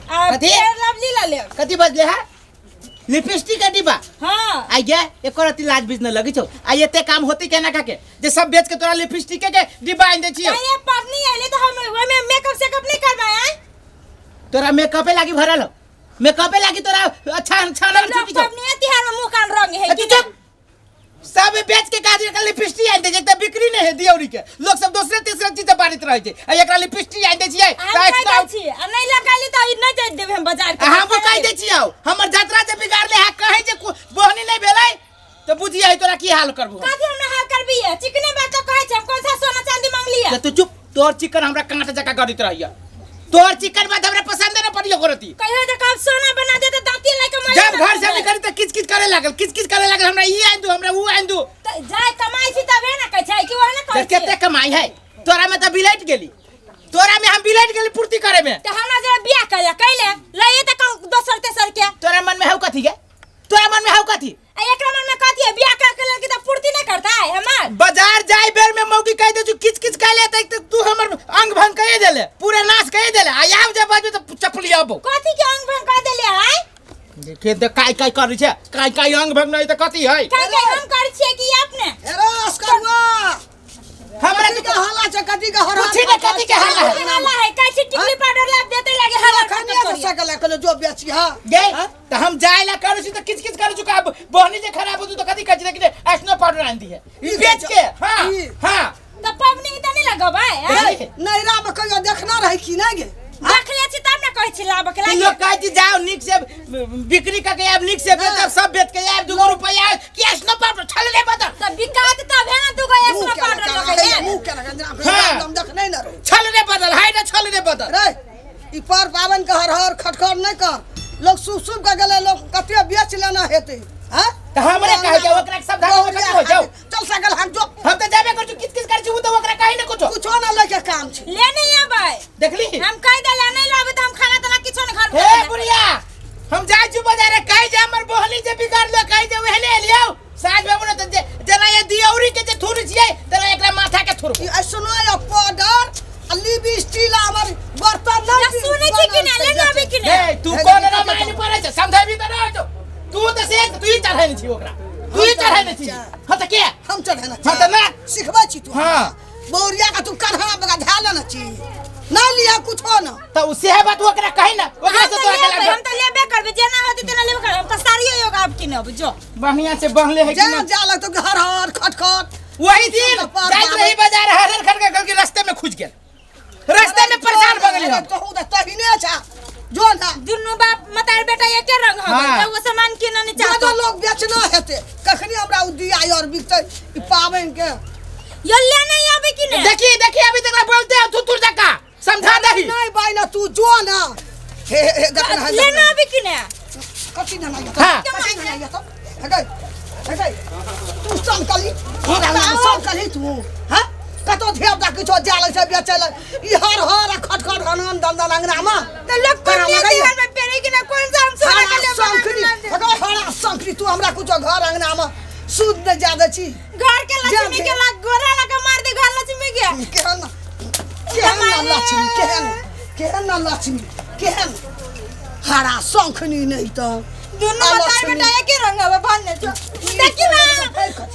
आ कथी? Fair lovely ल लेब। कथी बजले है? लिपस्टिक के डिब्बा। हाँ। आई गे, एको रत्ती लाज बीज न लगी छौ। आ एते काम होती केना का के जे सब बेच के तोरा लिपस्टिक के डिब्बा आनि दै छियौ। ये पबनी अइले तो हम ओइमे मेकअप सेकअप नहीं करबै आय। तोरा मेकअपे लागी भरल हो, मेकअपे लागी तोरा अच्छा अच्छा लग लोग छुटी छौ। पबनी तिहार में मुंह कान रंग है तू कि चुप। सब बेच के काज एकरा लिपस्टिक आनि दै छै, तऽ बिक्री नहि है दियौरी के। लोक सब दोसरे तीसरे चीज बारित रहै छै आ एकरा लिपस्टिक आनि दै छियै। हम तऽ कहि एक्स्ट्रा दै छी आ नहि लगैली तऽ ई नहि जाय देबै हम बाजार के। आ हमहूँ कहि दै छियौ, हमर जतरा जे बिगाड़ले है, कहै जे बोहनी नहि भेलै तऽ बुझियै तोरा की हाल करबू हम। कथी हमरा हाल करबी है? चिकने बात तो कहै छै, हम कौन सा सोना चांदी मांगली है? तऽ तू चुप, तोहर चिकन हमरा कांट जकाँ गड़ैत रहैया। तोहर चिकन बात हमरा पसंद नहि पड़ियो करती। कहियो जे कब सोना बना दे तऽ दांती लए के मरि जब घर से निकली तऽ किच किच करे लागल, किच किच करे लागल, हमरा ई आनि दू, हमरा ऊ आनि दू। तऽ जाय कमाइ छी तबे ने कहै छै कि ओहने तऽ कहै छै। कते कमाइ है तोरा में? तऽ बिलट गेली, तोरा में हम बिलट गेली पूर्ति करे में। तऽ हमरा जे बियाह कैले कैले लइए तऽ कहूँ दोसर तेसर के। तोरा मन में हौ कथी गे? तोरा मन में हौ कथी? आ एकरा मन में कथी है? बियाह कर के लड़की तऽ पूर्ति नहीं करता है हमार। बाजार जाय बेर में मौकी कह दे किच किच कह ले त तू हमर अंग भंग कह देले, पूरा नाश कह देले। आ आब जे बाजू त चपली आबो। कथी के अंग भंग कह देले है? देखे देख काय काय करै छै, काय काय अंग भंग नहीं त कथी है? काय काय हम करै छियै कि अपने? हेरो अस्करुआ, हमरा कथी के हल्ला छै? कथी के हरा? पूछी ने कथी के हल्ला है? कथी के हल्ला है? कहै छी टिकली पाउडर लाब देते लागे हल्ला खनिया से करियै। सकल कहलो जो बेची। हां गे त हम जाय ला करै छी त किच किच करै छी का बहनी जे खराब होतू त कथी कहै छी? देखि एसनो पाउडर आनि दी है ई बेच के। हां। ई। हां। तऽ पबनी तऽ नहीं लगबै आँय? नैरा में कहियो देखना रहे कि नहीं गे? देखले छी तब ने कहै छी लाबऽ के ई लागे। लोग कहै छी जाओ नीक से बिक्री करके आयब, नीक से बेचब, सब बेच के आयब, 2 रुपया आयब कि एसनो पाउडर छल ले बदल। तऽ बिकात तब है ना 2 मुँह एसनो केना पाउडर केना लगे है, है। मुँह केना केना हाँ। एकदम देखने न रहो। छल रे बदल है ना, छल रे बदल। रे ई पर पावन के हर हर खटखट नहीं कर, लोग सुब सुब के गेले, लोग कते बेच लेना हेतै। हाँ? तऽ हमरे कहै छै ओकरा के सब धान में खत्म हो जाओ। चल सकल हम जो हम तऽ जाबे करै छी, किच किच करै छी, उ तऽ ओकरा कहै ने कुछो। कुछो ना लेके काम छै। ले नहीं आबै। देखली? हम कहि देले नहीं लाबे तऽ हम खाना ताना किछो नहीं घर में। हे बुढ़िया, हम जाइ छी बाजारे, कहै जे हमर बोहनी जे बिगाड़लो, कहै जे उहे ले लियौ। साँझ में ने तऽ जेना ये दियौरी के जे थुर छियै तेना एकरा माथा के थुर। ई ऐसनो या पाउडर आ लिपस्टिक आ हमर बर्तन ना नहीं सुनै छी कि ना? ले ना आबै कि ना? ए तू कोन रामायण पढ़ै छै? समझेबी तऽ नहि होइछौ। तू तऽ से तू ही चढ़ै छी ओकरा, तू ही चढ़ै छी। हँ तऽ के हम चढ़े ना? हँ तऽ ना सिखबै छी तू। हाँ। बौरिया का तू कन्हा बगा धैल ना छी, ना लिया कुछो ना। तऽ उ सेहे बात ओकरा कही ना, ओकरा हम से तऽ तोरा लेबै, के हम तऽ लेबे करबै, जेना होतै तेना लेबे करबै। हम तऽ साड़ियो एगो आब किनब जो। बढ़िया से बहले है कि जा ना? जा लग तो हर हर खट खट। वही दिन पर जाइत रही बाजार, हर हर खट खट के रास्ते में खुज गेल, रास्ते में परेशान भऽ गेली हम। कहूँ तऽ तहिने छा जो ना। दुनू बाप मतार बेटा एके रंग हो हाँ। गेल, वो सामान किन नहीं ज्यादा चाहतो। लोग बेचना हेतै कखनी हमरा उ दिया और बिकतै ई पाबनि के। यो ले नहीं आबै कि ने? देखिए देखिए, अभी तक बोलते हैं तू तुर जका समझा दही। नहीं बाई ना तू जो ना हे हे हे देखना है। ले ना आबै कि ने? कथी ना नहीं? हाँ। कथी ना नहीं? तो हगै हगै तू सन कली सन कली तू। हां कतो धिया पुता किछो जाय छै बेचै ले, ई हर हर आ खट खट हन हन दन दन अंगना में। तऽ लोग करा पबनी लगैया। तिहार में पेरे कि ना? कौन सा हम सोना के हरा ले शंखनी हगै हरा शंखनी, तू हमरा कुछो घर अंगना में सूद नहीं जा दै छी। घर के लक्ष्मी जा के लग गोरा लगा मार दे घर लक्ष्मी के। केहन केहन ना लक्ष्मी, केहन केहन ना लक्ष्मी, केहन हरा शंखनी नहीं तो। दुनू आ मतार लक्ष्मी। बेटा एके रंग हवे भन्ने जो देखी ना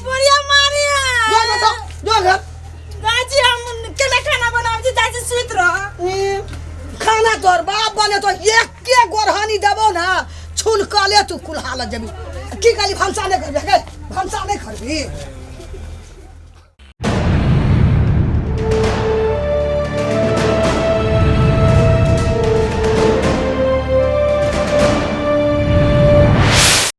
बुढ़िया मारी जो है। जो जो घर। चाची हम केना खाना बनाबै छी? चाची सुति रह। ई, खाना तोहर बाप बने तो एक के गोरहानी देबो ना छुन कले तू कुल्हा ल जेबी। की कहली? भनसा नहीं करबी? गे भनसा नहीं करबी?